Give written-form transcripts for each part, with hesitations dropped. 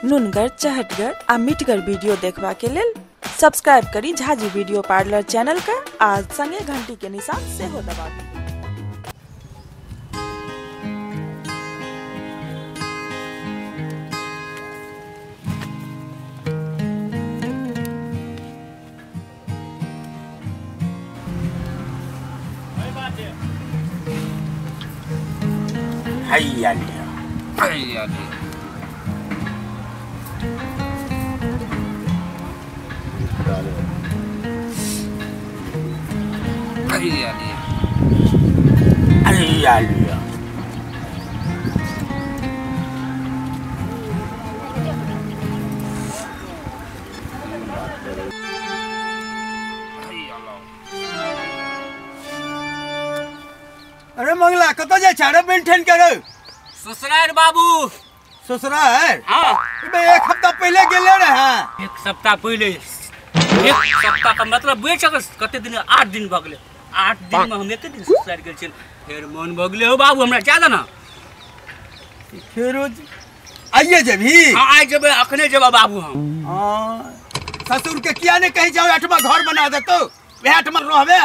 नुनगर, चहटगर आ मिठगर वीडियो देखबा के लेल सब्सक्राइब करी झाजी वीडियो पार्लर चैनल के आ संगे घंटी के निशान सेहो दबाबी। हैया लिया हैया लिया हैया लिया हैया लिया। अरे मंगला कत जाय छ रे बेंठन के रे? ससुरार बाबू। ससुरार? हां। बे एक हफ्ता पहले गेले रहे। एक सप्ताह पहले? एक सप्ताह का मतलब बुझ सक कते दिन? 8 दिन भ गेले। 8 दिन में हम एक दिन ससुरार गेल छिन, फेर मन भ गेले हो बाबू हमरा ज्यादा ना। फेर आइए जेबी? हां आइ जेबे, अखने जेबा बाबू हम। हां ससुर के किया ने कहीं जाओ आठमा घर बना देतो, वह आठमा रहबे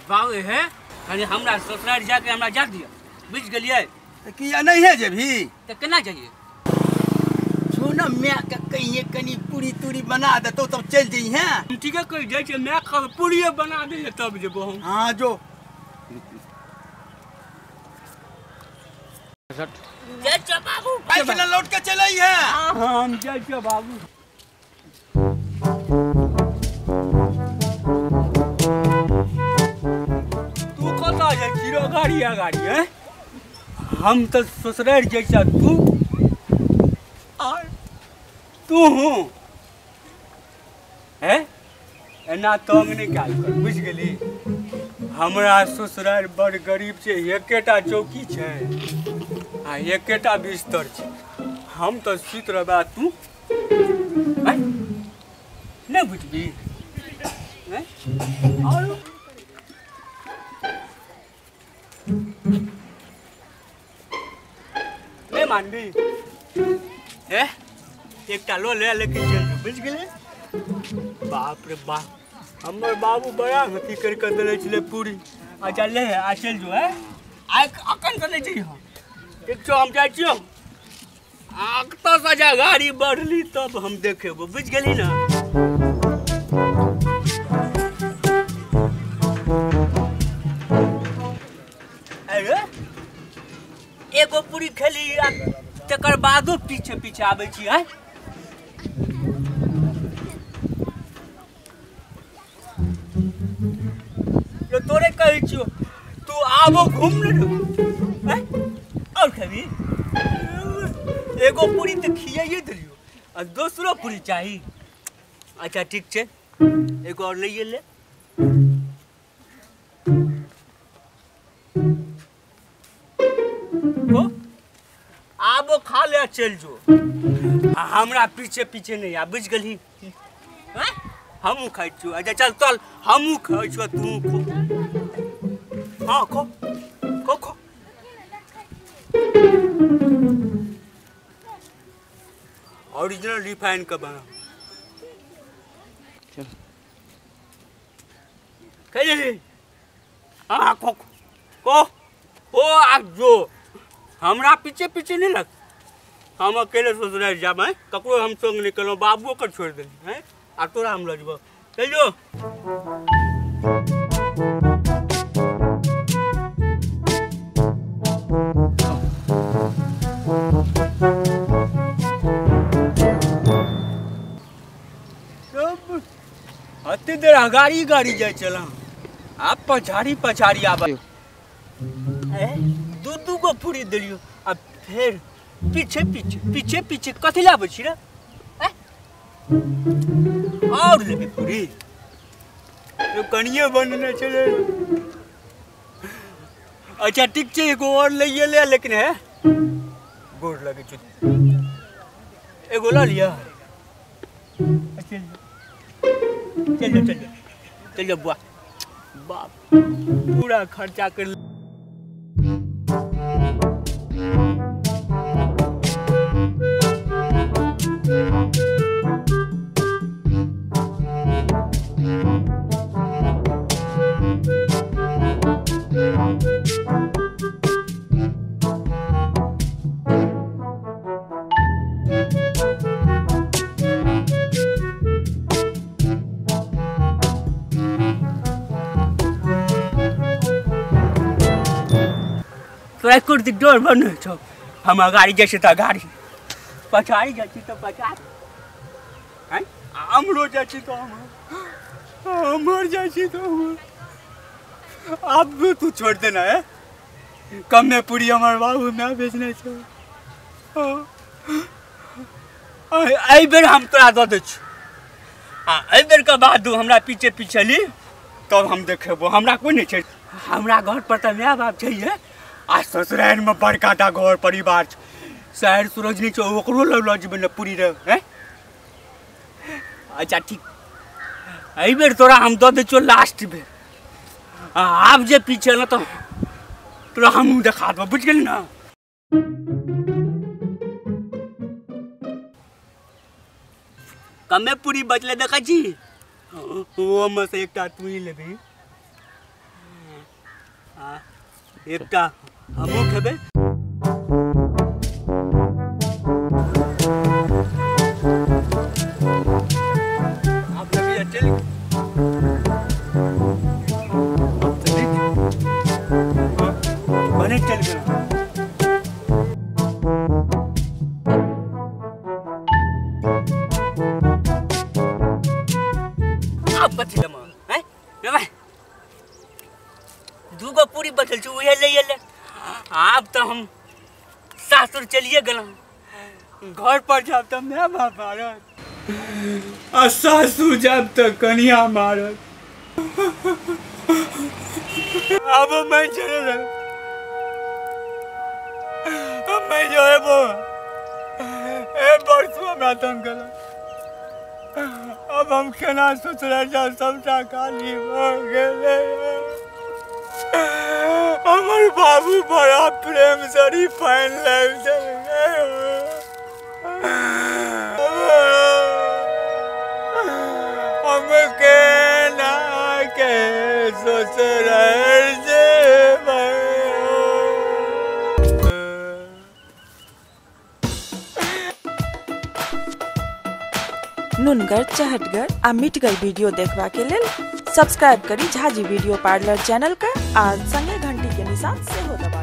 बाबू। हे कनी हमरा ससुरार जाके हमरा जा दिया, बुझ गेलियै? त किया नहीं है जेबी? त केना जाइए? छोना my के कहिए कनी पूरी तूरी बना देतो तब चल जइहे। ठीक है कहि जाइ छै my के पूरी बना दे तब जेबो हम। हां जो जाइ छ बाबू। पैसा लौट के चलई है। हां हां हम जाइ छ बाबू। गाड़ी गाड़ी है हम तो ससुराल जैसा तू और तू हूँ है एना तंग नहीं काल कर, बुझ गेली? हमरा ससुराल बड़ गरीब छै, एकेटा चौकी छै आ एकेटा बिस्तर छै, हम तो सुति रहबा तू नहीं बुझबी। और नहीं मानबी है एकटा लो ले लेके चल, बुझ गेले? बाप रे बाप हमर बाबू बड़ा अथी कर के देले छले पूरी। अच्छा ले आ चल जो है आ अखन त नहीं चाहिए। ठीक छो हम जाइ छियो, आ कतऽ सजा गाड़ी बढ़ली तब हम देखेबो, बुझ गेली ना? अरे एगो पूरी खेली आ तकर बादो पीछे पीछे आबै छी। है यो तोरे कहै छियो तू आबो घूम ले और खेबी। एगो पूरी तऽ खियाइए देलियो आ दोसरो पूरी चाही। अच्छा ठीक छै एगो और लैए ले। आबो खा ले चल जो, हमरा पीछे पीछे नहीं आ, बुझ गेली? हमहूँ खाइ छियो। अच्छा चल चल हमहूँ खाइ छियो तू खो। हाँ खो खो खो। ओरिजिनल रिफाइन का बना चल खा। हाँ खो खो ओ आ जो हमरा पीछे पीछे नहीं लग। हम अकेले ससुराल जाब हैं, ककरो हम संग नहीं कलहुँ, बाबुओ के छोड़ देली हैं आ तोरा हम लऽ जेबौ। चल जो। सब अते देर अगाड़ी गाड़ी जाइ छलहुँ, आब पछाड़ी पछाड़ी आबै। दू दू गो पूरी देलियो आ फेर पीछे पीछे पीछे पीछे कथी लाबै छी रे? और लेबी पूरी? यो कनिए बनने छलै। अच्छा ठीक छै एगो और लैए ले, लेकिन है गोर लगै छै। एगो लऽ लिअ। चल चल चल चल चल बुआ बाप पूरा खर्चा कर। तोरा कुर्ती डोर बन छौ। हम अगाड़ी जाइ छी तऽ अगाड़ी, पछाड़ी जाइ छी तऽ पछाड़ी, हैं अमरो जाइ छी तऽ अमर जाइ छी तऽ अमर। आब तू छोड़ देना है, कमे पूरी हमर बाबू माय बेचने छौ। एहि बेर हम तोरा दऽ दै छियौ, आ एहि बेरके बाद हमरा पीछे पीछे ली तब हम देखेबो। हमरा कोइ नहि छै, हमरा घर पर तऽ माय बाप छै आ ससुरारिमे बड़का टा घर परिवार छै, शहर सूरज नहि छै ओकरो लग लऽ जेबै ने पूरी रे। हैं अच्छा ठीक, एहि बेर तोरा हम दऽ दै छियौ लास्ट बेर, आब जे पीछे ने तऽ तोरा हमहूँ देखा देबौ, बुझि गेली ना। कमे पूरी बचले देखै छी, ओमे से एकटा तू ही लेबही, एकटा हमहूँ खेबै। आप लेबही चल बने चल गेल। कथी लेमा हैं लेबै, दूगो पूरी बचल छै उहे ले ले। आब तऽ हम सासुर चलिए गेलहुँ, घर पर जायब तऽ माय बाप मारत आ सासुर जायब तऽ कनिया मारत। आब मैं चले मैं जो है वो ए बरसू हमरा तंग केलक। अब हम केना ससुराल जायब, सबटा खाली भऽ गेलै। हमर बाबू बड़ा प्रेम से रिफाइन लाइफ चल। हम केना के ससुराल जेबै। नुनगर चहटगर आ मिठगर वीडियो देखबा के लेल सब्सक्राइब करी झाजी वीडियो पार्लर चैनल के आ संगे घंटी के निशान सेहो दबा।